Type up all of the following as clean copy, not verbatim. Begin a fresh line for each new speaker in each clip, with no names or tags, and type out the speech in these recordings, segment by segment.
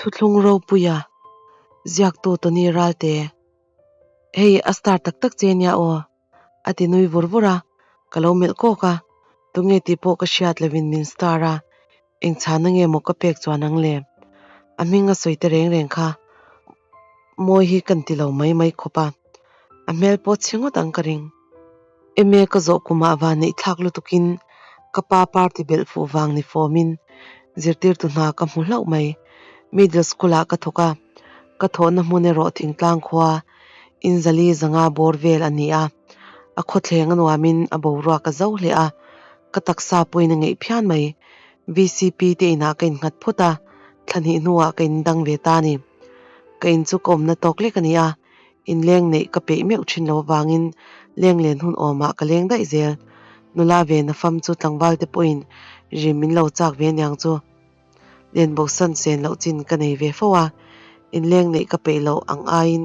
Thuthlung ropuia ziaktu Tony Ralte, Hei a star tak tak che nia aw, a ti nui vur vur a, ka lo melh kawk a, tunge tih pawh ka hriat lovin min star a, eng chhana nge maw ka pek chuan ang le? A hming a sawi te reng reng kha mawi hi kan ti lo mai mai khawp a, a hmel pawh chhi ngawt ang ka ring. Eme ka zawh kumah van neih thlak lutukin ka pa party belh fuh vang ni fawmin zirtirtu hna ka hmu hlauh mai. Middle school ah ka thawk a, ka thawhna hmun erawh thingtlang khua inzali zanga bawr vel a ni a, a khawthleng a nuamin a boruak a zo hle a, ka taksa pawhin a ngeih phian mai. VCP te inah ka innghat phawt a, thla hnih hnuah ka indang ve ta a ni. Ka in chu ka awmna tawk lek a ni a, Inleng neih ka peih meuh thin lo avangin leng len hun awmah ka leng daih zel. Nula ve na fam chu tlangval te pawhin rim min lo chak ve aniang chu. Len bosan sen loh chin ka nei ve fo a, inleng neih ka peih loh ang aiin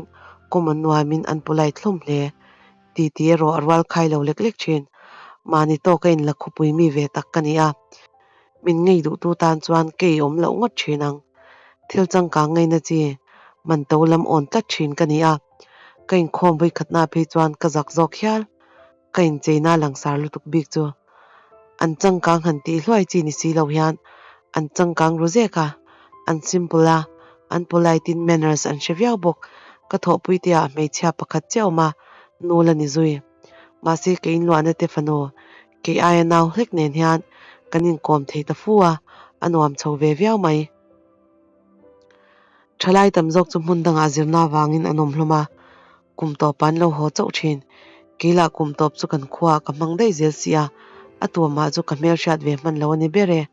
common nuamin an polite hlawm hle. Titi erawh a rual khai lo lek lek thin. Mahni tawka inla khawpui mi ve tak ka ni a, min ngei duhtu tan chuan kei awm loh ngawt thin ang. Thil changkang ngaina chi man to lam awn tlat thin ka ni a, ka inkhawm vawikhatna phei chuan ka zak zawk hial. Ka incheina langsar lutuk bik chu an changkang han tih hluai chi ni si lo hian an changkang ru zek a, an simple a, an polite in manners an hre viau bawk. Ka thawhpui te ah hmeichhia pakhat chiah awm a, nu la ni zui. Mahse ka inluahna te fanu Kei aia nau hlek nen hian kan inkawm thei ta fu a, a nuam chho ve viau mai. Thalai tam zawk chu hmun dangah zirna avangin an awm hlawm a, kum tawpah an lo haw chauh thin. Kei lah kum tawp chu kan khuaah ka hmang daih zel si a, a tuamah chu ka hmelhriat ve hman lo a ni ber e.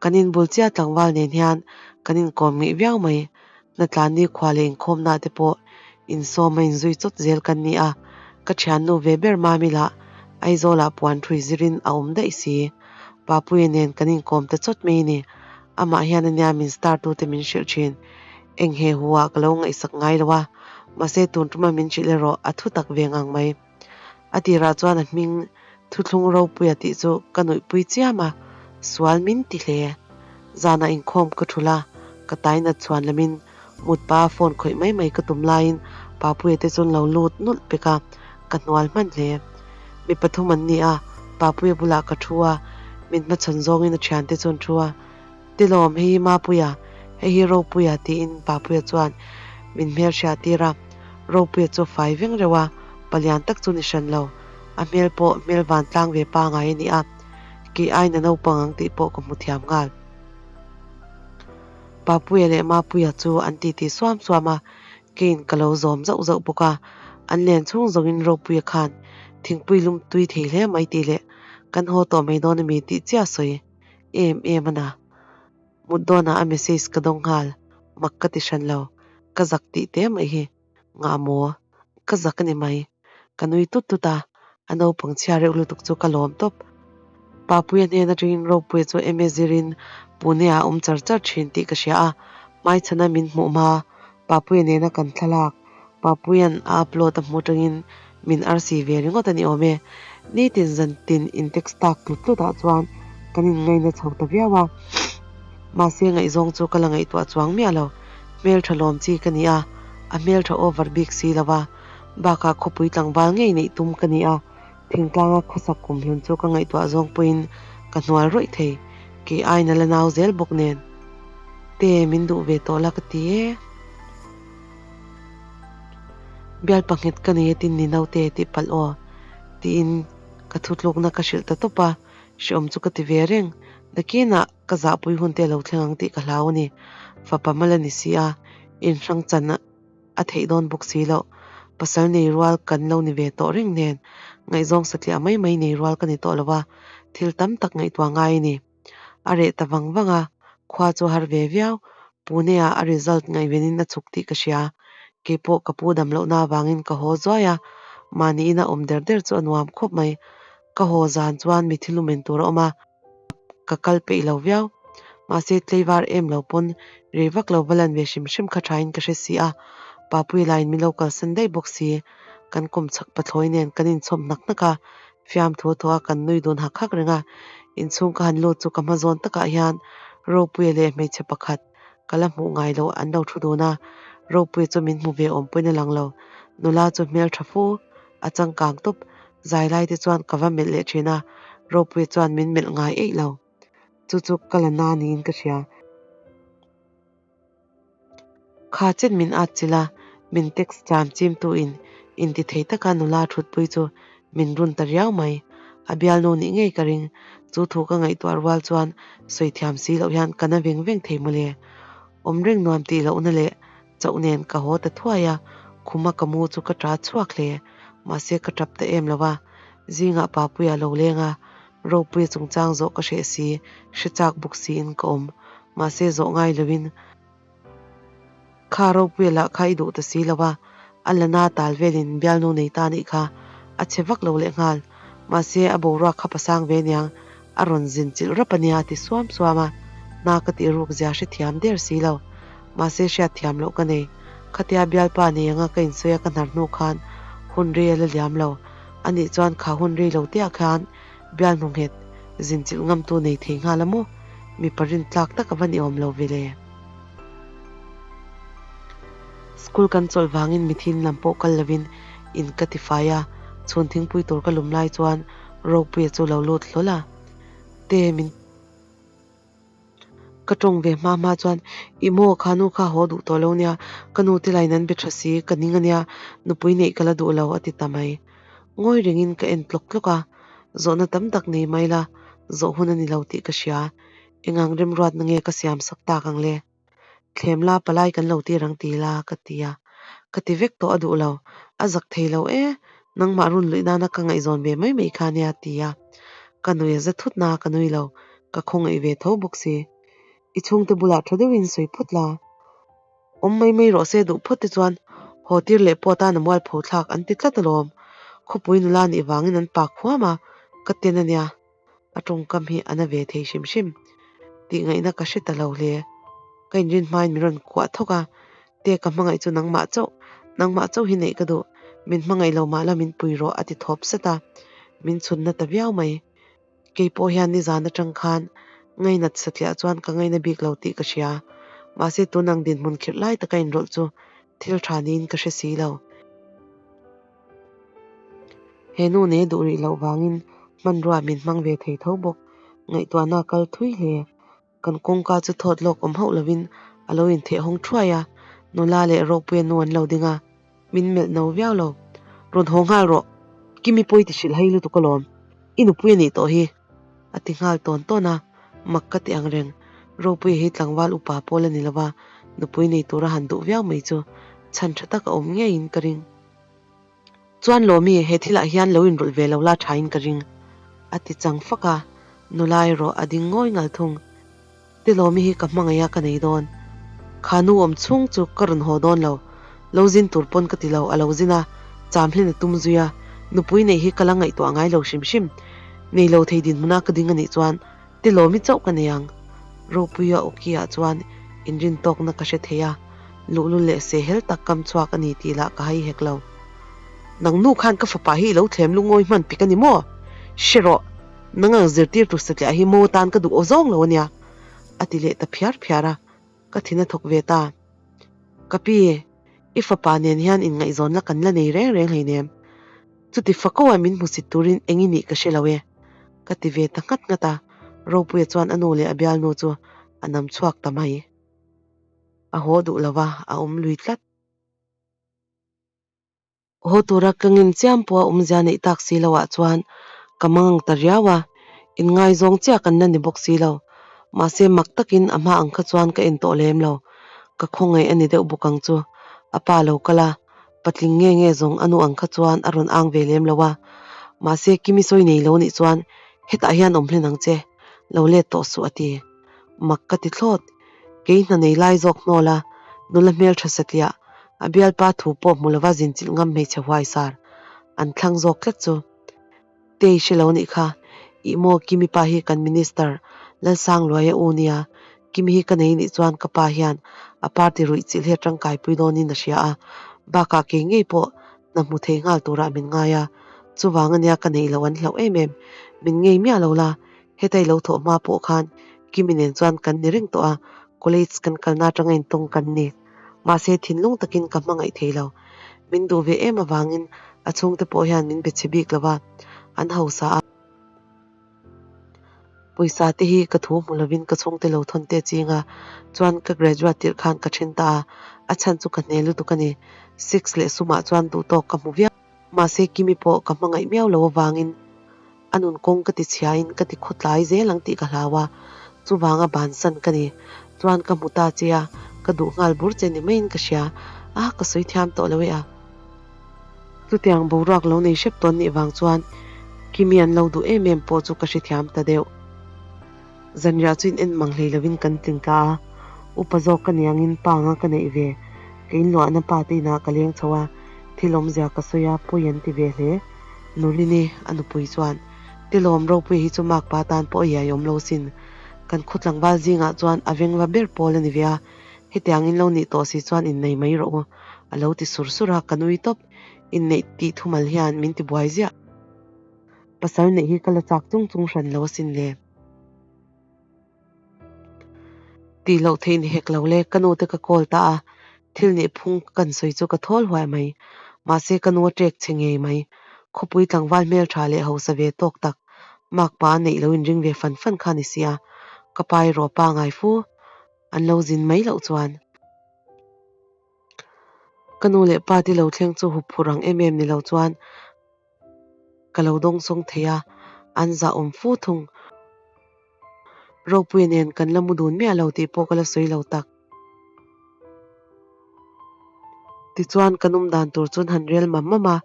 Kan inbul chiah tlangval nen hian kan inkawm ngeih viau mai. Hnatlani khua leh inkhawmna te pawh insawm a inzui chawt zel kan ni a, ka thiannu ve ber Mami lah Aizawlah puan thui zirin a awm daih si. Papuia nen kan inkawm ta chawt mai a ni. Amah hian ania min star tute min hrilh thin. Eng he hu ah ka lo ngaihsak ngai lo a, mahse tun tuma min hrilh erawh a thu tak ve ngang mai. A tirah chuan a hming thuthlung ropuia tih chu ka nuihpui chiam a, sual min ti hle. Zanah inkhawm ka thul a, ka tainat chhuan lamin mutpa phone khawih mai mai ka tum laiin Papuia te chuan lo lut nulh pek a, ka hnual hman hle. Mi pathum an ni a, Papuia bulah ka thu a, min hmachhawn zawngin a thiante chuan thu a, Tilawm, hei hi Mapuia, hei hi Ropuia tiin Papuia chuan min hmelhriat tir a. Ropuia chu a fai veng reuh a, palian tak chu ni hran lo. A hmel pawh hmel vantlang ve pangai a ni a, kei aina naupang ang tih pawh ka hmu thiam nghal. Papuia leh Mapuia chu an titi suam suam a, keiin ka lo zawm zauh zauh bawk a. An len chhung zawngin Ropuia khan thingpui lum tui thei hle mai tih leh kan haw tawh mai dawn a mi tih chiah a sawi. Em em a na. Mut dawnah a message ka dawng nghal. Mak ka ti hran lo. Ka zak tih te mai hi. Ngah maw? Ka zak a ni mai. Ka nui tut tut a, a naupang chhia reuh lutuk chu ka lawm tawp. Papuia hnen atangin Ropuia chu MA zirin Pune ah a awm char char thin tih ka hria a, hmaichhana min hmuh hma Papuia nena kan thlalak Papuia'n a upload a hmuh atangin min arsi ve ringawt a ni awm e. Nitin zantin in text tak tlut tlut ah chuan kan in ngaina chho ta viau a. Mahse ngaihzawng chu ka la ngaihtuah chuang miah lo. Hmeltha lawm chi ka ni a, a hmeltha over bik si lo va. Bakah khawpui tlangval ngei neih tum ka ni a, thingtlanga khawsak kum hlun chu ka ngaihtuah zawng pawhin ka hnual rawih thei. Kei aina la nau zel bawk nen. Te min duh ve tawh la ka ti e. Bial panghet ka nei atin ni naute tih palh aw tiin ka thutlukna ka hrilh ta tawp a, hreawm chu ka ti ve reng. Nakinah ka zahpui hun te lo thleng ang tih ka hlau a ni. Fapa mal a ni si a, inhrang chan a theih dawn bawk si loh. Pasal nei rual kan lo ni ve tawh reng nen ngaihzawng satliah mai mai nei rual ka ni tawh lo a, thil tam tak ngaihtuah ngai a ni. A reh ta vang vang a, khua chu a har ve viau. Pune ah a result ngaihvenin a chhuk tih ka hria. Keipawh ka pu dam lohna avangin ka haw zuai a, mahni ina awm der der chu a nuam khawp mai. Ka haw zan chuan mi thil lumen tur a awm a, ka kal peih lo viau. Mahse tleivar em lo pawn rei vak lo va lan ve hrim hrim kha thain ka hre si a, Papuii laiin min lo kalsan daih bawk si. Kan kawm chhak pathlawi nen kan inchhawm hnak hnak a, Fiamthu thaw a kan nui dun hak hak reng a, inchhung ka han lut chu ka hma zawn takah hian Ropuia leh hmeichhe pakhat Ka la hmuh ngai lo an lo thu dun a, Ropui chu min hmu ve awm pawhin a lang lo. Nula chu hmel tha fu, a changkang tawp. Zai lai te chuan ka va melh leh thin a, Ropui chuan min melh ngai eih lo. Chu chu ka la na niin ka hria. Kha chen min at chilh a, min text cham chim tu in inti thei taka nula thutpui chu min run ta riau mai. A bialnu nih ngei ka ring. Chu thu ka ngaihtuah rual chuan sawi thiam si loh hian ka na veng veng thei mawle. Awm reng nuam tih lohna leh chauh nen ka haw ta thuai a, khuma ka mu chu ka ta chhuak hle. Mahse ka tap ta em lo va, zingah Papuia lo leng a, Ropuia chungchang zawh ka hreh si, hre chak bawk siin ka awm. Mahse zawh ngai loin Kha Ropuia lah kha i duh ta si lo a, a la na tal velin bialnu nei ta nih kha a che vak lo leh nghal. Mahse a boruak kha pasang ve niang, a rawn zin chilh rap a nia ti suam suam a, hna ka tih ruk zia hrethiam der si lo. Mahse hriatthiam loh ka nei. Khatia bialpa nei anga ka insawi a ka hnar hnu khan hun rei a la liam lo. Anih chuan kha hun rei lo te ah khan bialnu nghet zin chilh ngamtu nei thei nghal a maw? Mipa rintlak tak a va ni awm lo ve le. School kan chawlh vangin mithin lam pawh kal lovin in ka ti fai a, chhun thingpui tur ka lum lai chuan Ropuia chu lo lut hlawl a, Te min ka tawng ve hma hma chuan i maw kha nu kha haw duh tawh lo nia, ka nu te lain an be tha si, ka ning ania, nupui neih ka la duh lo a ti ta mai. Ngawi rengin ka en tlawk tlawk a, zawhna tam tak nei mai la, zawh hun a ni lo tih ka hria. Engang remruatna nge ka siam sak tak ang le? Thlem la palai kan lo tir ang ti la ka ti a, ka ti vek tawh a duh lo, a zak thei lo e, nangmah run luih nana ka ngaihzawn ve mai mai kha nia ti a, ka nui a za thut na ka nui lo, ka khawngaih ve tho bawk si. I chhungte bulah tha deuhin sawi phawt la. Awm mai mai rawh se duh phawt te chuan haw tir leh pawh atan a mualpho thlak an ti tlat alawm. Khawpui nula nih vangin an pak huam a, ka ten a nia. A tawngkam hi a na ve thei hrim hrim tih ngaihna ka hre ta lo hle. Ka inrin hmain min rawn kuah thawk a, Te ka hmangaih chu nangmah chauh, nangmah chauh hi neih ka duh, min hmangaih lo mah la min pui rawh a ti thawp sat a, min chhunna ta viau mai. Kei pawh hian nizan atang khan ngainat satliah chuan ka ngaina bik lo tih ka hria. Mahse tun ang dinhmun khirh lai taka inrawlh chu thil tha niin ka hre si lo. He nu nei duh rih loh vangin hmanrua min hmang ve thei tho bawk. Ngaihtuahna a kal thui hle. Kan kawngka chu thawt lawk awm hauh lovin a lo intheh hawng thuai a, nula leh Ropuia nu an lo ding a, min melh no viau lo. Rawn haw nghal rawh, Kimi pawi ti hrilh hai lutuk alawm, i nupui a nih tawh hi, a ti nghal tawn tawn a, mak ka ti ang reng. Ropuia hi tlangval upa pawl a ni lo va, nupui nei tura han duh viau mai chu chhan tha tak a awm ngeiin ka ring. Chuan Lawmi, he thilah hian lo inrawlh ve lo la thain ka ring, a ti chang fak a, nula erawh a ding ngawi ngal thung. Ti Lawmi hi ka hmangaih a ka nei dawn. Kha nu awm chhung chu ka rawn haw dawn lo, lo zin tur pawn ka ti lo, a lo zin a, cham hlen a tum zui a, nupui neih hi ka la ngaihtuah ngai lo hrim hrim. Nei lo thei dinhmuna ka ding a nih chuan Ti Lawmi chauh ka nei ang. Ropuia awki-ah chuan inrintawkna ka hre thei a, luhlul leh sehhel tak kam chhuak a ni tih lah ka hai hek lo. Nang nu khan ka fapa hi i lo thlem lungawi hman pik a ni maw? Hre rawh, nang ang zirtirtu satliah hi mo tan ka duh aw zawng lo a nia, a ti leh ta phiar phiar a, ka thin a thawk ve ta. Ka pi, i fapa nen hian inngaihzawnna kan la nei reng reng hleinem. Chuti fako a min hmusit turin eng i nih ka hre lo e, ka ti ve ta nghat nghat a, Ropuia chuan a nu leh a bialnu chu a nam chhuak ta mai. A haw duh lo va, a awm lui tlat. Haw tura ka ngin chiam pawh a awmzia neih tak si loah chuan ka mangang ta riau a, inngaizawng chiah kan la ni bawk si lo. Mahse mak takin a hma ang kha chuan ka en tawh lem lo, ka khawngaih a ni deuh bawk ang chu. A pa lo kal a, Patling nge nge zawng a nu ang kha chuan a rawn ang ve lem lo a, mahse Kimi sawi nei lo nih chuan hetah hian awm hlen ang che, lo let tawh suh a ti. Mak ka ti thlawt. Kei hna nei lai zawk hnawl a, nula hmel tha satliah, a bialpa thu pawh hmu lova zinchilh ngam hmeichhe huaisar an thlang zawk tlat chu. Tei hre lo nih kha, ih maw Kimi pa hi kan minister Lalsangluaia u nia, Kimi hi ka nei nih chuan ka pa hian a party ruih chilh hi a tangkaipui dawnin a hria a, bakah kei ngei pawh hna hmu thei nghal turah min ngai a, chuvang ania ka neih loh an hlauh em em, min ngei miah lo la, heta i lo thawh hma pawh khan Kimi nen chuan kan ni reng tawh a, College kan kalna atanga intawng kan ni. Mahse thinlung takin ka hmangaih thei lo. Min duh ve em avangin a chhungte pawh hian min be chhe bik lo va, an hausa a. Pawisa te hi ka thu hmu lovin ka chhungte lo thawn te ching a, chuan ka graduate tirh khan ka then ta a, a chhan chu ka hne lutuk a ni. Six leh sumah chuan duhtawk ka hmu viau. Mahse Kimi pawh ka hmangaih miau lo avangin a nun kawng ka ti chhiain ka ti khawtlai zel ang tih ka hlau a, chuvanga bansan ka ni. Chuan ka hmu ta che a, ka duh nghal bur che ni maiin ka hria a, ka sawi thiam tawh lo e a. Chutiang boruak lo nei hrep tawn nih vang chuan Kimi an lo duh em em pawh chu ka hrethiam ta deuh. Zanriah chu in en mang hlei lovin kan tling ta a, upa zawk ka ni angin pa anga ka neih ve, ka inluahna pa te inah ka leng chho a, thil awmzia ka sawi a, pawi an ti ve hle. Nurini a nupui chuan, Tilawm ropui hi chu makpa tan pawh a iai awm lo sin, kan khaw tlangval zingah chuan a vengva ber pawl a ni ve a, hetiang in lo nih tawh si chuan innei mai rawh u, a lo ti sur sur a, ka nui tawp. Inneih tih thumal hian min ti buai ziah. Pasal neih hi ka la chak chung chung hran lo asin le. Tih loh theih ni hek lo le, ka nu te ka call ta a, thil nih phung ka kan sawi chu ka thawl huai mai. Mahse ka nu a ṭek che ngei mai. Khawpui tlangval hmelṭha leh hausa ve tawk tak, makpa a neih lo inring ve fan fan kha ni sia, ka pa erawh pa ngai fu. An lo zin mai loh chuan. Ka nu leh pa te lo thleng chu hup phurh ang em em ni lo chuan ka lo dawng sawng thei a, an zah awm fu thung. Ropuia nen kan la mu dun miah lo tih pawh ka la sawi lo tak. Tichuan ka num dan tur chuan han rel mam mam a,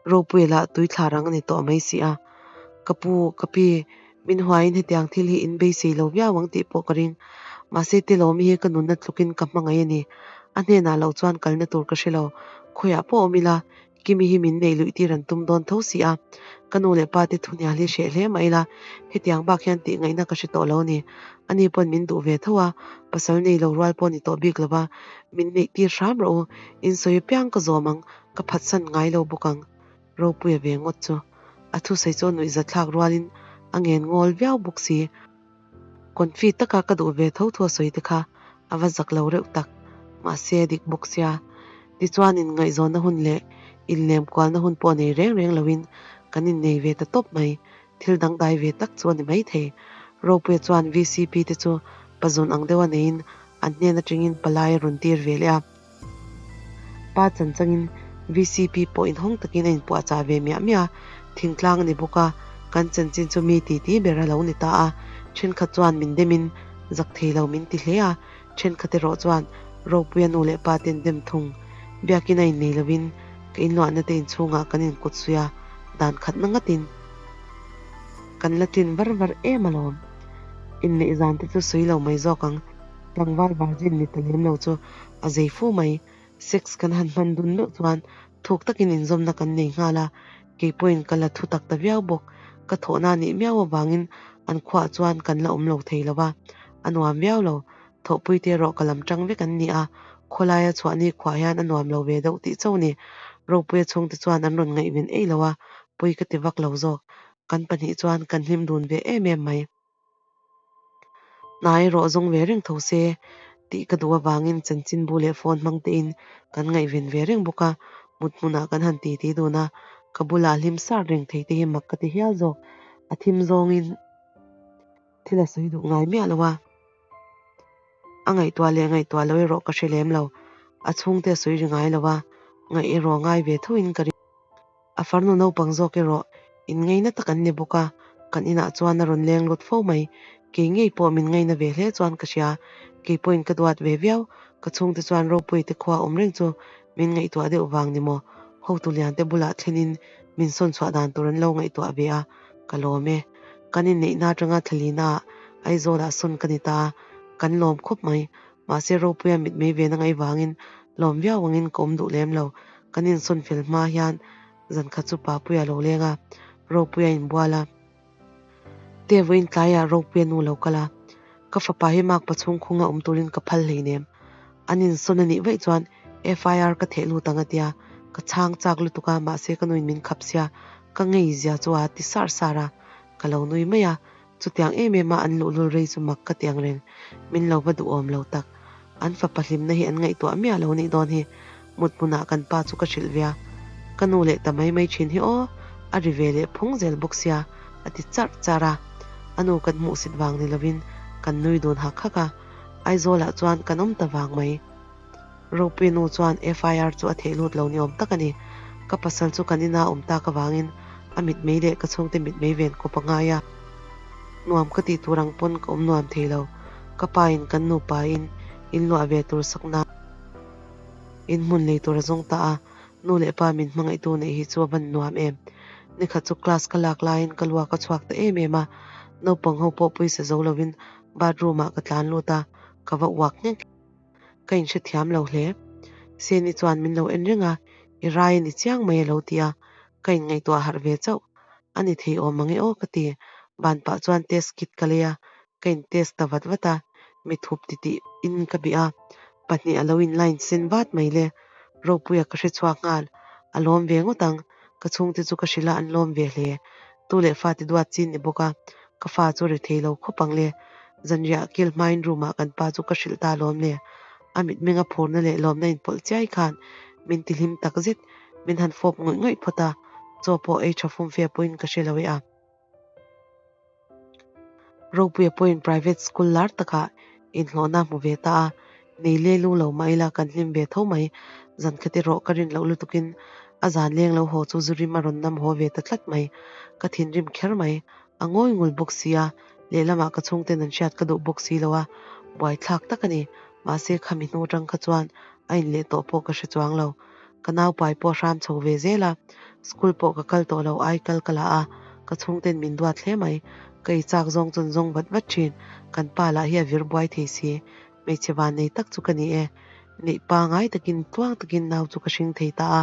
Ropuia lah tui thla rang a ni tawh mai si a. Ka pu, ka pi, min huaiin hetiang thil hi in beisei lo viau ang tih pawh ka ring. Mahse Tilawmi hi ka nunna tlukin ka hmangaih a ni. A hnenah loh chuan kalna tur ka hre lo. Khawiah pawh awm ila, Kimi hi min neih luih tir an tum dawn tho si a, ka nu leh pa te thunial hi hreh hle mah ila, hetiang bak hian tih ngaihna ka hre tawh lo a ni. Ani pawn min duh ve tho a, pasal nei lo rual pawh ni tawh bik lo va, min neih tir hram rawh u, in sawi apiang ka zawm ang, ka phatsan ngai lo bawk ang. Ropuia ve ngawt chu a thusawi chu a nuihzatthlak rualin a ngen ngawl viau bawk si. Confi taka ka duh ve tho thu a sawi te kha a va zak lo reuh tak, mahse a dik bawk sia. Tichuan inngaihzawnna hun leh inlem kualna hun pawh nei reng reng loin kan innei ve ta tawp mai, thil dangdai ve tak chu a ni maithei. Ropuia chuan VCP te chu pazawn ang deuha neiin an hnen atangin palai a rawn tir ve leh a. Pa chan changin VCP pawh inhawng takin a inpuahchah ve miah miah a, thingtlang a ni bawk a, kan chanchin chu mi titi ber a lo ni ta a, thenkhat chuan min demin zak thei lo min ti hle a, thenkhat erawh chuan Ropuia nu leh pa ten dem thung. Biakin a innei lovin ka inluahna te inchhungah kan inkut suih a, dan khatna ngatin kan la tlin var var em alawm. Inneih zan te chu sawi lo mai zawk ang, tlangval virgin ni ta lem lo chu A zei fu mai. Sex kan han hman dun meuh chuan thuk takin inzawmna kan nei nghal a, kei pawhin ka la thu tak ta viau bawk. Ka thawhna nih miau avangin an khuaah chuan kan la awm lo thei lo va, a nuam viau lo. Thawhpui te erawh ka lam tang vek an ni a, khawlaia chhuah ni khuah hian a nuam lo ve deuh tih chauh ni. Ropuia chhungte chuan an rawn ngaihven eih lo a, pawi ka ti vak lo zawk. Kan pahnih chuan kan hlim dun ve em em mai. Hnai erawh zawng ve reng tho se tih ka duh avangin chanchinbu leh phone hmang tein kan ngaihven ve reng bawk a, mut hmunah kan han titi dun a, ka bulah hlim sar reng thei te hi mak ka ti hial zawk. A thim zawngin thil a sawi duh ngai miah lo a, a ngaihtuah leh ngaihtuah lo erawh ka hre lem lo, a chhungte a sawi ri ngai lo a, ngaih erawh ngai ve thoin ka ring. A farnu naupang zawk erawh in ngaina tak an ni bawk a, kan inah chuan a rawn leng lut fo mai. Kei ngei pawh min ngaina ve hle chuan ka hria. Kei pawhin ka duat ve viau. Ka chhungte chuan ropui te khua awm reng chu min ngaihtuah deuh vang ni maw? Hotu lian te bulah thlenin min sawn chhuah dan tur an lo ngaihtuah ve a, ka lawm e. Kan inneihna atanga thlalina ah Aizawlah sawn ka ni ta a, kan lawm khawp mai. Mahse Ropuia mitmei ve na ngaih vangin lawm viau angin ka awm duh lem lo. Kan insawn fel hma hian zan khat chu Papuia lo leng a, Ropuia inbual a. Te vawiin tlaiah Ropuia nu lo kal a, ka fapa hi makpa chhung khunga awm turin ka phal hleinem. An insawn a nih vaih chuan FIR ka theh lut ang a tia, ka chhang chak lutuk a, mahse ka nuin min khap sia, ka ngei zia chu a ti sar sar a, ka lo nui mai a. Chutiang em em a an luhlul rei chu mak ka ti ang reng. Min lo va duhawm lo tak. An fapa hlimna hi an ngaihtuah miah lo nih dawn hi. Mut hmunah kan pa chu ka hrilh ve a, ka nu leh ta mai mai thin hi aw, a ri ve leh phung zel bawk sia, a ti charh charh a. A nu kan hmuhsit vang ni lovin kan nui dun hak hak a, Aizawlah chuan kan awm ta vang mai. Ropuii nu chuan FIR chu a theih lut lo ni awm tak a ni. Ka pasal chu kan ina awm tak avangin a mitmei leh ka chhungte mitmei ven kawp a ngai a. Nuam ka tih tur ang pawn ka awm nuam thei lo. Ka pa in kan nupa in inluah ve tur sakna in hmun lei tur a zawng ta a, nu leh pa min hmangaihtu neih hi chu a van nuam em. Nikhat chu class ka lak laiin ka luak a chhuak ta em em a, naupang ho pawh pawisa zo lovin bathroom ah ka tlan lut a, ka va uak nghek. Ka inhrethiam lo hle. Seni chuan min lo en reng a, i rai a ni chiang mai a lo ti a, ka inngaihtuah harh ve chauh. A ni thei awm ang e aw ka ti. Ban pah chuan test kit ka lei a, ka in test ta vat vat a, mithup titih in ka bih a, pahnih a lo in line sen vat mai le. Ropuia ka hre chhuak nghal, a lawm ve ngawt ang, ka chhungte chu ka hrilh a an lawm ve hle. Tu leh fa ti duat chin ni bawk a, ka fa chu ri thei lo khawp ang le. Zanriah kil hmain room ah kan pa chu ka hrilh ta alawm le. A mitmenga phurna leh lawmna inpawlh chiai khan min ti hlim tak zet, min han fawp ngawih ngawih phawt a, chaw pawh ei tha fum fe pawhin ka hre lo e a. Ropuia pawhin private school lar takah inhlawhna a hmu ve ta a, nei le lu lo mah ila kan hlim ve tho mai. Zan khat erawh ka rin loh lutukin a zan leng lo haw chu zu rim a rawn nam haw ve ta tlat mai. Ka thinrim kher mai. A ngawi ngul bawk si a, lehlamah ka chhungten an hriat ka duh bawk si lo a, buaithlak tak a ni. Mahse khami hnu atang kha chuan a inleh tawh pawh ka hre chuang lo. Ka naupai pawh a hram chho ve zel a, school pawh ka kal tawh lo ai kal ka la a, ka chhungten min duat hle mai. Ka ei chak zawng chuan zawng vat vat thin, kan pa lah hi a vir buai thei si. Hmeichhe van nei tak chu ka ni e. Neih pangai takin tluang takin nau chu ka hring thei ta a,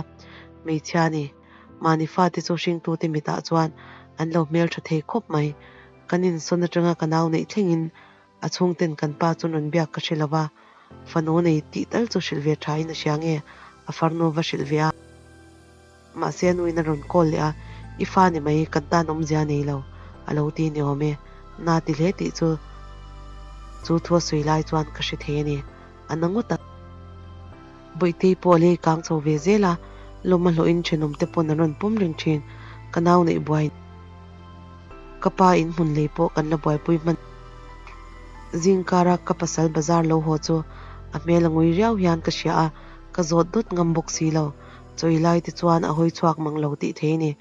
hmeichhia ni. Mahni fate chu hringtute mitah chuan an lo hmeltha thei khawp mai. Kan insawn atanga ka nau neih thlengin A chhungten kan pa chu rawn biak ka hre lo va, fanu nei tih tal chu hrilh ve thain a hria nge, a farnu va hrilh ve a. Mahse a nuin a rawn call leh a, I fa ni mai, kan tan awmzia nei lo, a lo ti ni awm e. Na ti hle tih chu chu thu a sawi lai chuan ka hre thei a ni. A na ngawt a. Bawihtei pawh a lei kang chho ve zel a, lawm a hlawhin thenawmte pawn an rawn pawm reng thin. Ka nau neih buai. Ka pa in hmun lei pawh kan la buaipui hman. Zingkara ka pasal bazar lo haw chu a hmel a ngui riau hian ka hria a, ka zawt dawt ngam bawk si lo. Chawi lai te chuan a hawi chhuak mang lo tih thei a ni.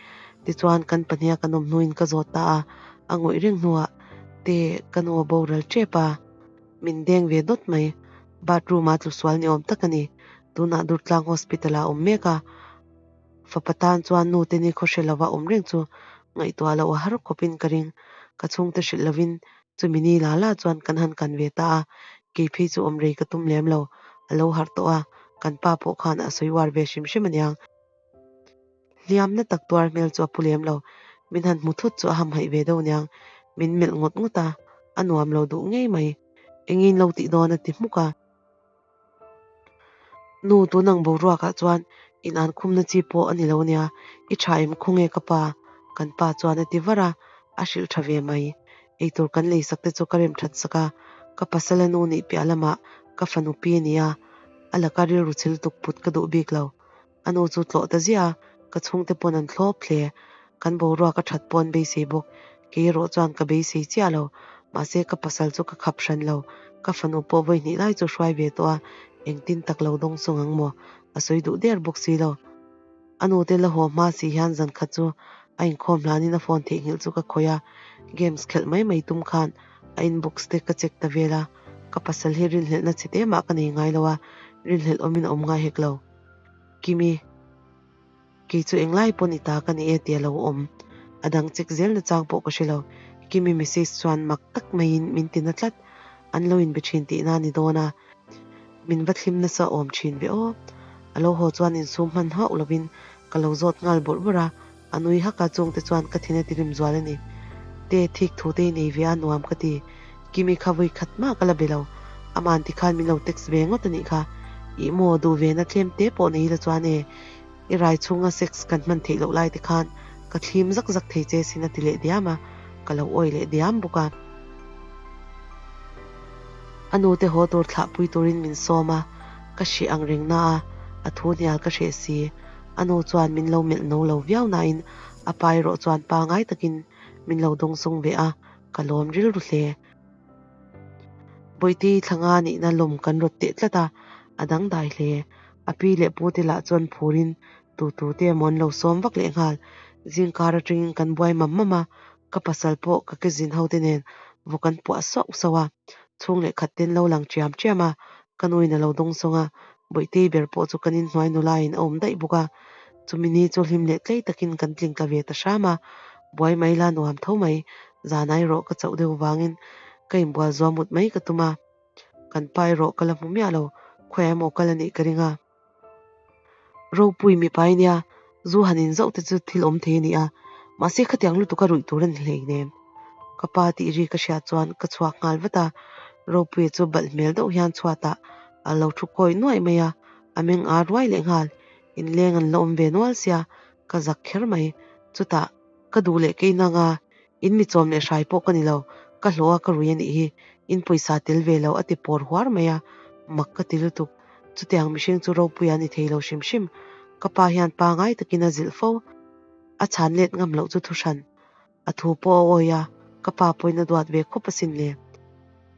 Tichuan kan pahniha kan awm hnuin ka zawt ta a, a ngawih reng hnuah te ka nu a boral tep a, min deng ve dawt mai. Bathroom a tlu sual ni awm tak a ni. Tunah Durtlang Hospital ah a awm mek a. Fapa tan chuan nu te ni khaw hre lova awm reng chu ngaihtuah loh a har khawpin ka ring. Ka chhungte hrilh lovin chumi ni la la chuan kan han kan ve ta a, kei phei chu awm rei ka tum lem lo. A lo harh tawh a, kan pa pawh khan a sawi uar ve hrim hrim aniang. Hliamna tak tuar hmel chu a pu lem lo. Min han hmu thut chu a hamhaih ve deuh aniang. Min melh ngawt ngawt a, a nuam lo duh ngei mai. Engin lo tih dawn a ti hmuk a. Nu, tun ang boruakah chuan in an khumna chi pawh a ni lo nia, i tha em khaw nge ka pa? Kan pa chuan a ti var a, a hrilh tha ve mai. Eitur kan lei sak te chu ka rem that sak a, ka pasal a nu nih piah lamah ka fanu pi a ni a, a laka rilru chil tuk put ka duh bik lo. A nu chu tlawh ta ziah a, ka chhungte pawn an thlawp hle. Kan boruak a that pawh an beisei bawk. Kei erawh chuan ka beisei chiah lo. Mahse ka pasal chu ka khap hran lo. Ka fanu pawh vawi hnih lai chu hruai ve tawh a, engtin tak lo dawng sawng ang maw? A sawi duh der bawk si lo. A nute la haw hma si hian zan khat chu a inkhawm hlanin a phone theihnghilh chu ka khawih a, games khelh mai mai tum khan a inbox te ka check ta vel a. Ka pasal hi rinhlelhna chhe te mah ka nei ngai lo a, rinhlelh awmin a awm ngai hek lo. Kimi, Kei chu englai pawh ni ta ka ni e tia lo awm. A dang chek zel na chang pawh ka hre lo. Kimi message chuan mak tak maiin min ti na tlat. An lo inbe thin tihna a ni dawn a. Min va thlim nasa awm thin ve aw. A lo haw chuan insum hman hauh lovin ka lo zawt nghal bawrh bawrh a. A nui hak a, chungte chuan ka thin a ti rim zual a ni. Te, thik thu te i nei ve a, nuam ka ti. Kimi kha vawi khat mah ka la be lo. Aman ti khan min lo text ve ngawt a nih kha. Ih maw, duh ve na tlem te pawh nei ila chuan e, i rai chhunga sex kan hman theih loh lai te khan ka thlim zak zak thei che sin a ti leh diam a. ka lo awi leh diam bawk a. A nu te haw tur thlah pui turin min sawm a, ka hrih ang reng na a, a thu hnial ka hreh si. A nu chuan min lo melh no lo viau nain a pa erawh chuan pangai takin min lo dawngsawng ve a, ka lawm rilru hle. Bawihte thlanga nihna lawm kan rawt teh tlat a, a dangdai hle. A pi leh pu te lah chuan phurin tu tu te emaw an lo sawm vak leh nghal. Zingkar atangin kan buai mam mam a, ka pasal pawh ka ke zin ho te nen vaw kan puah sauh sauh a. Chhung leh khat ten lo lang chiam chiam a, ka nuin a lo dawngsawng a, Bawihte ber pawh chu kan inhnuai nulain a awm daih bawk a. Chumi ni chu hlim leh tlei takin kan tling tla ve ta hram a, buai mai la nuam tho mai, zan erawh ka chauh deuh vangin ka inbual zuam mut mai ka tum a, kan pa erawh ka la hmu miah lo, khawiah emaw kal a nih ka ring a. Ropui mipa i nia, zu han inzauh te chu thil awm thei a ni a, mahse khatiang lutuk a ruih tur a ni hleinem. Ka pa tih ri ka hriat chuan ka chhuak nghal vat a, Ropuia chu balh hmel deuh hian chhuatah a lo thu kawi nuaih mai a, a meng ar ruai leh nghal. Inleng an la awm ve nual sia, ka zak kher mai. Chutah, ka duh leh ka inang a, in mi chawm leh hrai pawh ka ni lo, ka hlawh a ka rui a nih hi, in pawisa tel ve lo a ti pawr huar mai a, mak ka ti lutuk. Chutiang mihring chu ropui a ni thei lo hrim hrim. Ka pa hian pangai takin a zilh fo. A chhan let ngam loh chu thuhran. A thu pawh a awi a, ka pa pawhin a duat ve khawp asin le.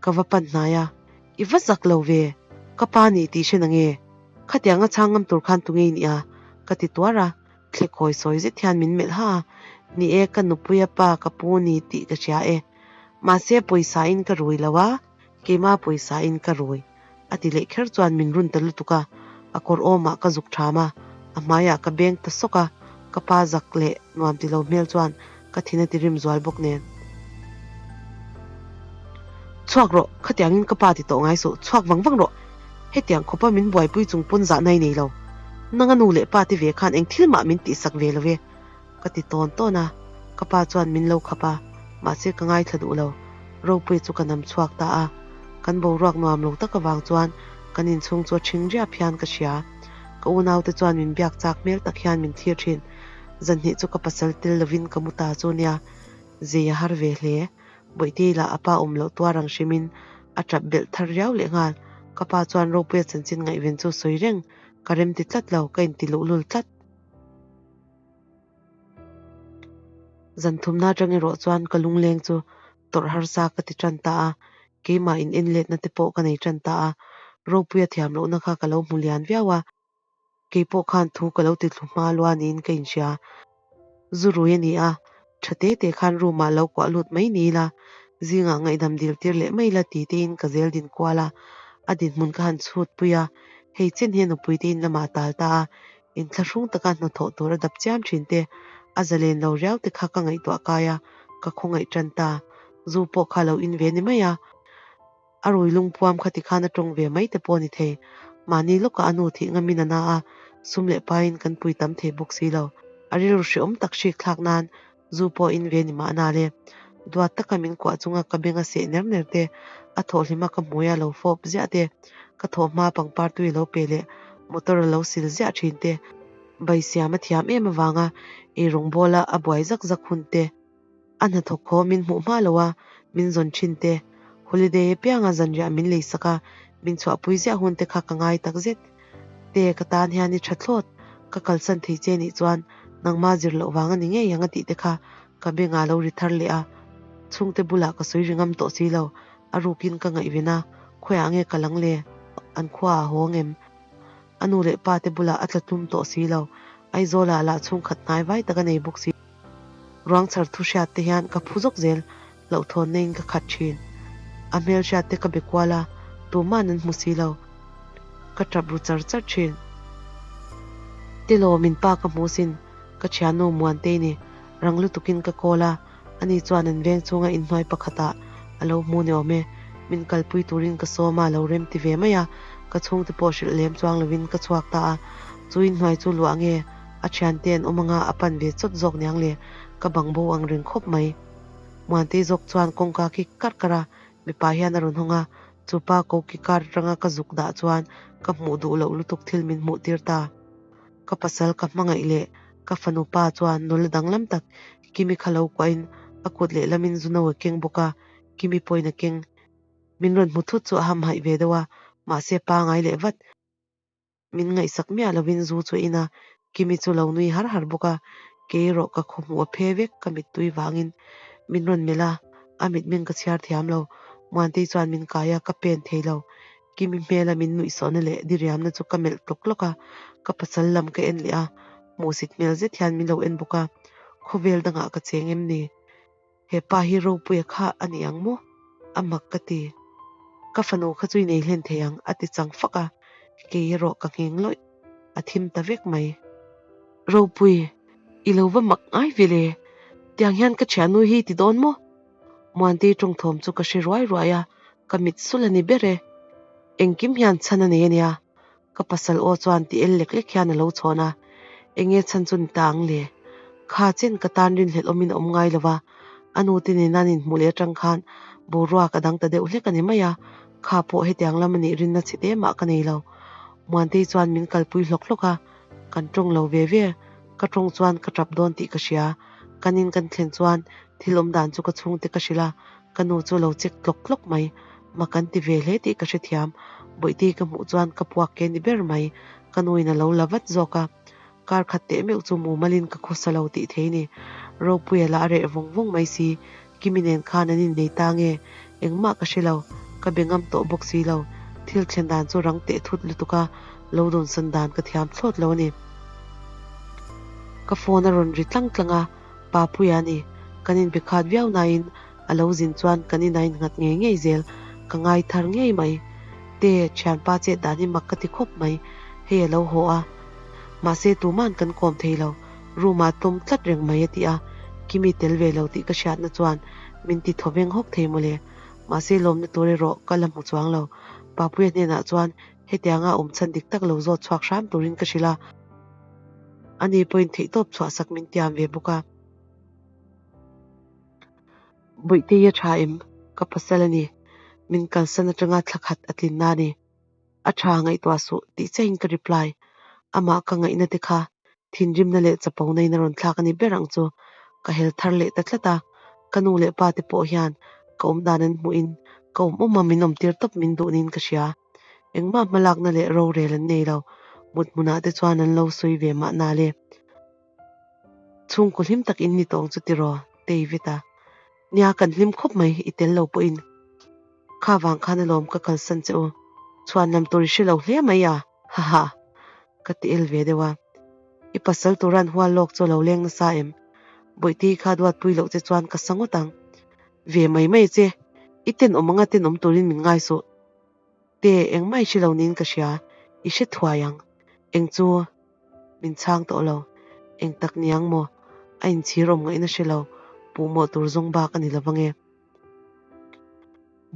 Ka va pan hnai a, I va zak lo ve, ka pa nih tih hre nange? Khatiang a chhang ngam tur khan tunge i nih a? ka ti tuar a, thlekhawi sawi zet hian min melh ha a, Ni e, ka nupuia pa ka pu ni tih ka hria e. Mahse pawisa in ka rui lo a, keima pawisa in ka rui. A ti leh kher chuan min run ta lutuk a, a kawr awmah ka zuk ṭham a, a hmaiah ka beng ta sawk a, ka pa zak leh nuam ti lo hmel chuan ka thin a ti rim zual bawk nen. Chhuak rawh, khatiangin ka pa ti tawh ngai suh, chhuak vang vang rawh. Hetiang khawpa min buaipui chung pawn zahna i nei lo. Nanga nu leh pa te ve khan eng thil mah min tihsak ve lo ve. Ka ti tawn tawn a, ka pa chuan min lo khap a, mahse ka ngaithla duh lo. Ropuia chu ka nam chhuak ta a, kan boruak nuam lo tak avang chuan kan inchhung chu a ṭhing riap hian ka hria. Ka unaute chuan min biak chak hmel tak hian min thlir ṭhin. Zanhnih chu ka pasal tel lovin ka mu ta chu nia, zei a har ve hle. Bawihte lah a pa awm loh tuar ang hrimin a ṭap belh thar riau leh nghal. Ka pa chuan Ropuia chanchin ngaihven chu sawi reng ka remti tlat lo, ka inti luhlul tlat. Zan thumna atang erawh chuan ka lungleng chu tawrh harsa ka ti tan ta a, keimah in en letna te pawh ka nei tan ta a, Ropuia thiam lohna kha ka lo hmu lian viau a, keipawh khan thu ka lo ti thlu hma lua niin ka inhria. Zu rui a ni a, tha te te khan room ah lo kuah lut mai ni ila, zingah ngaihdam dil tir leh mai ila ti tein ka zel din kual a, a dinhmun ka han chhut pui a, hei chen hian nupui te in lamah a tal ta a, Inthlahrung taka hnathawh tur a dap chiam thin te, a zalen lo riau te kha ka ngaihtuah kai a, ka khawngaih tan ta. Zu pawh kha lo in ve ni mai a, a rui lungpuam kha tikhan a tawng ve mai te pawh a ni thei. Mahni lawkah a nu thih ngamin a na a, sum leh paiin kan pui tam thei bawk si lo. A rilru hreawm tak hrik thlak nan Zu pawh in ve ni mahna le. Duat taka min kuah chunga ka beng a seh ner ner te, a thawhhlim a ka hmui a lo fawp ziah te, ka thawhhma pangpar tui a lo pe leh motor a lo sil ziah thin te, bai siam a thiam em avanga eirawng bawla a buai zak zak hun te, a hnathawk khaw min hmuh hma lo a min zawn thin te, holiday apianga zanriah min lei sak a min chhuahpui ziah hun te kha ka ngai takzet. Te ka tan hian i tha thlawt, ka kalsan thei che nih chuan nangma zir loh vang a ni ngei ang a tih te kha ka bengah lo ri thar leh a, chhungte bulah ka sawi ri ngam tawh si lo, a rukin ka ngaihven a, khawiah nge ka lang le, an khua a haw ngem? A nu leh pa te bulah a tla tlum tawh si lo, Aizawlah lah chhungkhat hnai vai tak a nei bawk si. Ruang chhar thu hriat te hian ka phu zawk zel, hlauhthawnna in ka khat thin. A hmelhriat te ka be kual a, tuma'n an hmu si lo. Ka tap ru char char thin. Tilo min pa ka hmu sin, ka thiannu Muantei ni, rang lutukin ka call a, ani chuan an veng chhunga inhnuai pakhatah a lo hmu ni awm e. Min kalpui turin ka sawm a, lo rem ti ve mai a, ka chhungte pawh hrilh lem chuang lovin ka chhuak ta a. Chu inhnuai chu luah nge a thiante an awm anga a pan ve chawt zawk niang le, ka bang bo ang reng khawp mai. Muantei zawk chuan kawngka khi karh karh a, mipa hian a rawn hawng a, chu pa ko ki kar atanga ka zuk dah chuan ka hmuh duh loh lutuk thil min hmuh tir ta. Ka pasal ka hmangaih leh ka fanu pa chuan nula danglam tak Kimi kha lo kuahin A kut lehlamin zu no a keng bawk a, Kimi pawhin a keng. Min rawn hmu thut chu a hamhaih ve deuh a, mahse pangai leh vat. Min ngaihsak miah lovin zu chu a in a, Kimi chu lo nui har har bawk a, kei erawh ka khaw hmuh a phe vek ka mittui vangin min rawn melh a, a mitmeng ka chhiar thiam lo. Muantei chuan min kai a, ka pen thei lo. Kimi hmela min nuihsawhna leh diriamna chu ka melh tlawk tlawk a, ka pasal lam ka en leh a, hmuhsit hmel zet hian min lo en bawk a, khawvel dangah ka cheng em ni? He pa hi Ropuia kha a ni ang maw? A mak ka ti. Ka fanu kha chu i nei hlen thei ang a ti chang fak a, kei erawh ka ngheng lawih. A thim ta vek mai. Ropui, i lo va mak ngai ve le. Tiang hian ka thiannu hi i ti dawn maw? Muantei tawngthawm chu ka hre ruai ruai a, ka mit sul a ni ber e. Engkim hian chhan a nei a nia. Ka pasal aw chuan ti el lek lek hian a lo chhawn a, Enge chhan chu ni ta ang le? Kha chen ka tan rinhlelh awmin a awm ngai lo va, a nu te nena an inhmuh leh atang khan boruak a dang ta deuh hlek a ni mai a, kha pawh hetiang lam a nih rinna chhe te mah ka nei lo. Muantei chuan min kalpui hlawk hlawk a, kan tawng lo ve ve. Ka tawng chuan ka tap dawn tih ka hria. Kan in kan thlen chuan thil awm dan chu ka chhungte ka hrilh a, Ka nu chu lo check tlawk tlawk mai. Mak an ti ve hle tih ka hrethiam. Bawihte ka hmuh chuan ka puak ke ni ber mai. Ka nuin a lo la vat zawk a. Kar khat teh meuh chu mumalin ka khawsa lo tih thei ni. Ropuia lah a reh vawng vawng mai si. Kimi nen khan an innei ta nge? Engmah ka hre lo. Ka be ngam tawh bawk si lo. Thil thlen dan chu rang teh thut lutuk a, lo dawnsan dan ka thiam thlawt lo a ni. Ka phone a rawn ri tlang tlang a. Papuia a ni. Kan inbe khat viau nain a lo zin chuan kan inah innghat ngei ngei zel ka ngai thar ngei mai. Te, thianpa chet dan hi mak ka ti khawp mai. Hei a lo haw a. Mahse tuman kan kawm thei lo. Room ah tlawm tlat reng mai a ti a. Kimi tel ve lo tih ka hriatna chuan min ti thaw veng hawk thei mawle. Mahse lawmna tur erawh ka la hmu chuang lo. Papuia hnenah chuan hetianga awm chhan dik tak lo zawt chhuak hram turin ka hrilh a. Ani pawhin theihtawp chhuahsak min tiam ve bawk a. Bawihte a tha em? Ka pasal a ni. Min kalsan atanga thla khat a tlin na a ni. A tha ngaihtuah suh tih chiahin ka reply. Amah ka ngaihna te kha thinrimna leh chapo na in a rawn thlak a ni ber ang chu. Ka hel thar leh ta tlat a. Ka nu leh pa te pawh hian ka awm dan an hmuhin ka awm awm a min awm tir tawp min duh niin ka hria. Engmah hmalakna leh rorel an nei lo. Mut hmunah te chuan an lo sawi ve mahna le. Chhungkaw hlim tak in ni tawng chu tiraw, David a. Nia, kan hlim khawp mai, i tel lo pawhin. Kha vang khan alawm ka kalsan che u. Chhuan lam tur i hre lo hle mai a, haha. Ka ti el ve deuh a. I pasal turan hual lawk chu a lo leng nasa em? Bawihte i kha duatpui loh che chuan ka sa ngawt ang. Ve mai mai che, i tenawm anga tenawm turin min ngai suh. Te, engmah i hre lo niin ka hria, i hre thuai ang. Eng chu? Min chhang tawh lo. Eng tak ni ang maw? A inchhir awm ngaihna hre lo, puhmawh tur zawng bak a ni lo vang e.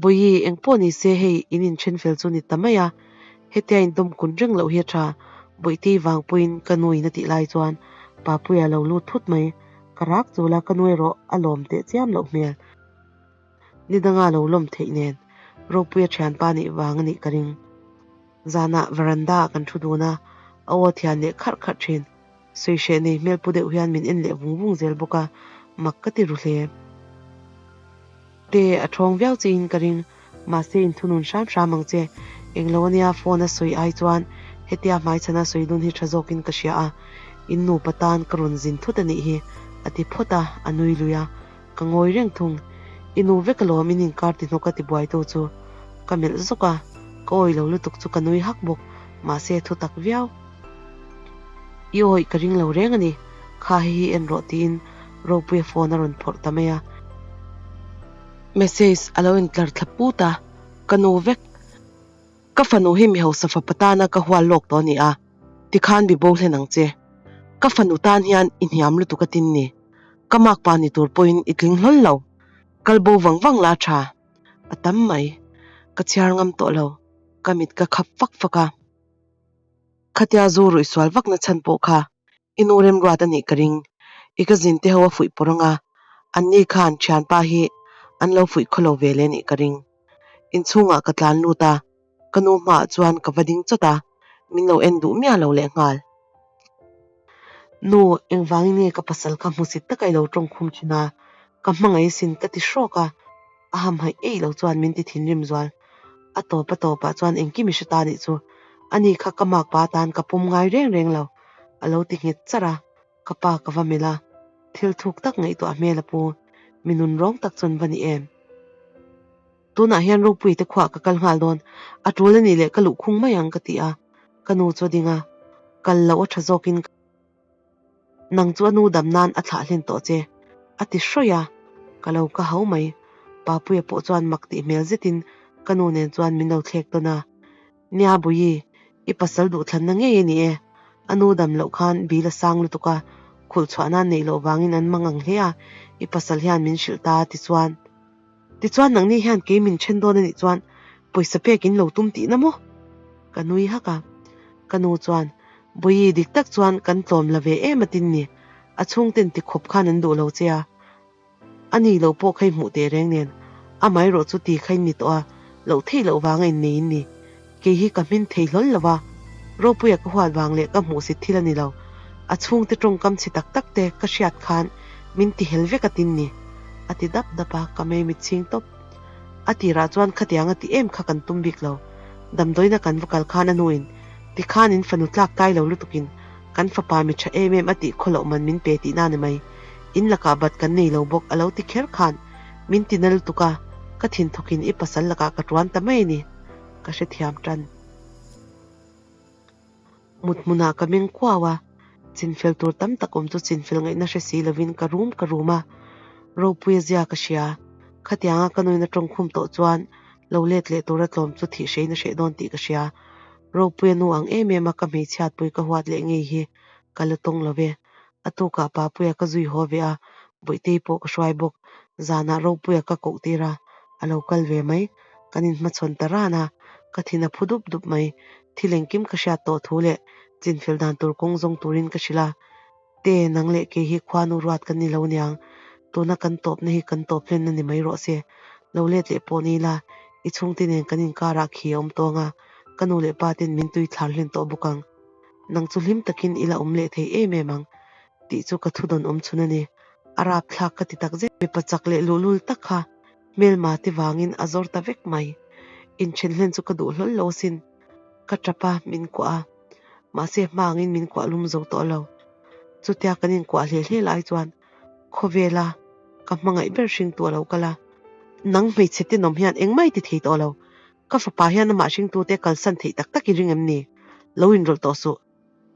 Bawihi, eng pawh ni se hei in inthen fel chu ni ta mai a, hetia indawm kun reng loh hi a tha, Bawihtei vang pawhin ka nuin a tih lai chuan Papuia lo lut thut mai. Ka rak chul a, ka nu erawh a lawm teh chiam loh hmel. Ni danga lo lawm theih nen Ropuia thianpa nih vang a nih ka ring. Zanah veranda ah kan thu dun a, a aw thian leh kharh kharh thin. Sawihreh nei hmel pu deuh hian min en leh vung vung zel bawk a, mak ka ti ru hle. Te, a thawng viau che in ka ring, mahse inthunun hram hram ang che. Englo ania phone a sawi ai chuan hetia hmaichhana sawi dun hi tha zawkin ka hria a, in nupa tan ka rawn zin thut a nih hi, a ti phawt a, a nui lui a. Ka ngawi reng thung. I nu vek alawm in inkar ti hnawk a ti buaitu chu ka melh zawk a, ka awi lo lutuk chu ka nui hak bawk, mahse thu tak viau. I awi ka ring lo reng a ni, kha hei hi en rawh tiin Ropuia phone a rawn phawrh ta mai a. Message a lo intlar thla put a, ka nu vek. Ka fanu hi mi hausa fapa tana ka hual lawk tawh a ni a, tikhan bi bo hlen ang che. Ka fanu tan hian i hniam lutuk a tin ni. Ka makpa ni tur pawhin i tling hlawl lo. Kal bo vang vang la tha. A tam mai. Ka chhiar ngam tawh lo. Ka mit ka khap fak fak a. Khatia zu ruih sual vakna chhan pawh kha i nu remruat a nih ka ring. I ka zin te ho a fuih pawr anga anni khan thianpa hi an lo fuih khaw lo ve leh nih ka ring. Inchhungah ka tlan lut a, ka nu hmaah chuan ka va ding chawt a, min lo en duh miah lo lehnghal. Nu, engvangin nge ka pasal kha hmusit taka i lo tawngkhum thin a? Ka hmangaih sin ka ti hrawk a, a hamhaih eih lo chuan min ti thinrim zual. A tawp a tawpah chuan engkim i hre ta nih chu, ani kha ka makpa atan ka pawm ngai reng reng lo, a lo ti nghet charh a, ka pa ka va melh a, thil thuk tak ngaihtuah hmel a pu, mi nun rawng tak chuan va ni em. Tunah hian ropui te khuah ka kal nghal dawn, a tul a nih leh ka luhkhung mai ang ka ti a, ka nu chu a ding a, kal loh a tha zawkin ka. Nang chu a nu dam nan a thlah hlen tawh che, a ti hrawih a, ka lo ka hau mai. Papuia pawh chuan mak tih hmel zetin ka nu nen chuan min lo thlek tawn a. Nia Buyi, i pasal duhthlanna ngei a ni e. A nu dam loh khan bil a sang lutuk a, khulh chhuah nan neih loh vangin an mang ang hle a, i pasal hian min hrilh ta tichuan. Tichuan nangni hian kei min then dawn a nih chuan pawisa pek in lo tum tihna maw? Ka nui hak a. Ka nu chuan, Bawihi dik tak chuan kan tlawm la ve em atin ni, a chhungten ti khawp khan an duh lo che a. A ni lo pawh kha i hmuh teh reng nen, amaherawh chu ti kha in ni tawh a, loh theih loh vanga in nei in ni. Kei hi ka hmin thei hlawl lo va, Ropuia ka huat vang leh ka hmuhsit thil a ni lo. A chhungte tawngkam chhe tak tak te ka hriat khan min ti hel vek atin ni, a ti dap dap a, ka mei mit chhing tawp. A tirah chuan khatiang a ti em kha kan tum bik lo. Damdawiina kan va kal khan a nuin, Tikhan in fanu tlak kai lo lutukin kan fapa mi tha em em a tih khaw loh man min pe tihna ni mai. In lakah bat kan nei lo bawk a lo ti kher khan min ti na lutuk a, ka thinthawkin i pasal lakah ka tuan ta mai a ni. Ka hrethiam tan. Mut hmunah ka meng kuau a, chinfel tur tam tak awm chu chinfel ngaihna hre si lovin ka rum ka rum a, Ropuia zia ka hria. Khatianga ka nuin a tawngkhum tawh chuan lo let leh tura tlawm chu thih hrein a hreh dawn tih ka hria. Ropuia nu ang em em a ka hmeichhiatpui ka huat leh ngei hi ka la tawng lo ve. A tukah Papuia ka zui haw ve a, Bawihtei pawh ka hruai bawk. Zanah Ropuia ka koh tir a, a lo kal ve mai. Kan inhmachhawn ta ran a, ka thin a phu dup dup mai. Thil engkim ka hriat tawh thu leh chinfel dan tur kawng zawng turin ka hrilh a. Te, nang leh kei hi khuanu ruat kan ni lo niang. Tuna kan tawpna hi kan tawp hlen a ni mai rawh se. Lo let leh pawh ni ila, i chhungte nen kan inkarah khi a awm tawng a, ka nu leh pa ten min tui thlar hlen tawh bawk ang. Nang chu hlim takin i la awm leh thei em em ang tih chu ka thudawn awm chhun a ni. A rapthlak ka ti tak zet. Mipa chak leh luhlul tak kha hmelma te vangin a zawr ta vek mai. Inthen hlen chu ka duh hlawl lo asin. Ka tap a, min kuah a. Mahse hmangin min kuah lum zo tawh lo. Chutia kan inkuah hle hle lai chuan khawvela ka hmangaih ber hringtu a lo kal a. Nang hmeichhe tenawm hian engmah i ti thei tawh lo. Ka fapa hian amah hringtute kalsan theih tak tak i ring em ni? Lo inrawlh tawh suh.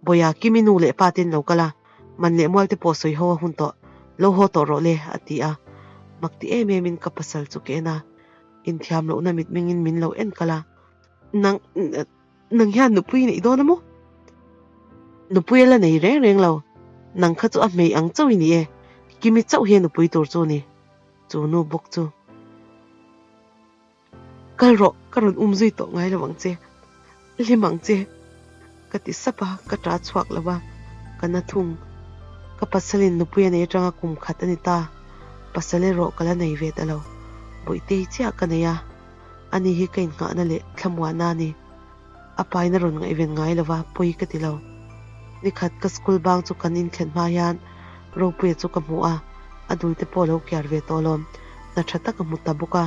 Bawiha Kimi nu leh pa ten lo kal a, man leh mual te pawh sawi ho a hun tawh, lo haw tawh rawh le, a ti a. Mak ti em emin ka pasal chu ka en a, inthiam lohna mitmengin min lo en kal a. Nang, nang hian nupui i neih dawn a maw? Nupui a la nei reng reng lo, nang kha chu a hmei ang chauh i ni e, Kimi chauh hi a nupui tur chu ni, chu nu bawk chu. Kal rawh, ka rawn um zui tawh ngai lo ang che, hlim ang che, ka ti sap a, ka ṭah chhuak lo a, ka na thung. Ka pasalin nupui a nei aṭanga kum khat a ni ta, pasal erawh ka la nei ve ta lo, Bawihtei chiah ka nei a, ani hi ka innghahna leh thlamuahna a ni. A pain a rawn ngaihven ngai lo va, pawi ka ti lo. Nikhat ka school bang chu kan inthlen hma hian Ropuia chu ka hmu a, a dul te pawh a lo kiar ve tawh alawm, hna tha tak a hmu ta bawk a,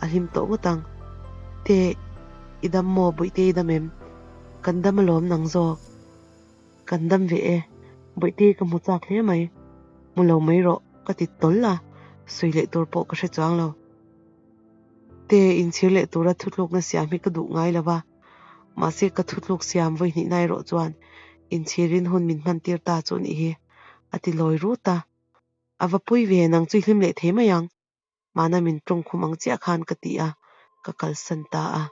a hlim tawh ngawt ang. Te, i dam maw Bawihte i dam em? Kan dam alawm nang zawk. Kan dam ve e, Bawihte ka hmu chak hle mai. Hmu lo mai rawh ka ti tawl a, sawi leh tur pawh ka hre chuang lo. Te inchhir leh tura thutlukna siam hi ka duh ngai lo va, mahse ka thutluk siam vawi hnihna erawh chuan inchhirin hun min hman tir ta chu nih hi a ti lawi rut a. A va pui ve, nang chu i hlim leh thei mai ang, mahna min tawngkhum ang chiah khan ka ti a, ka kalsan ta a.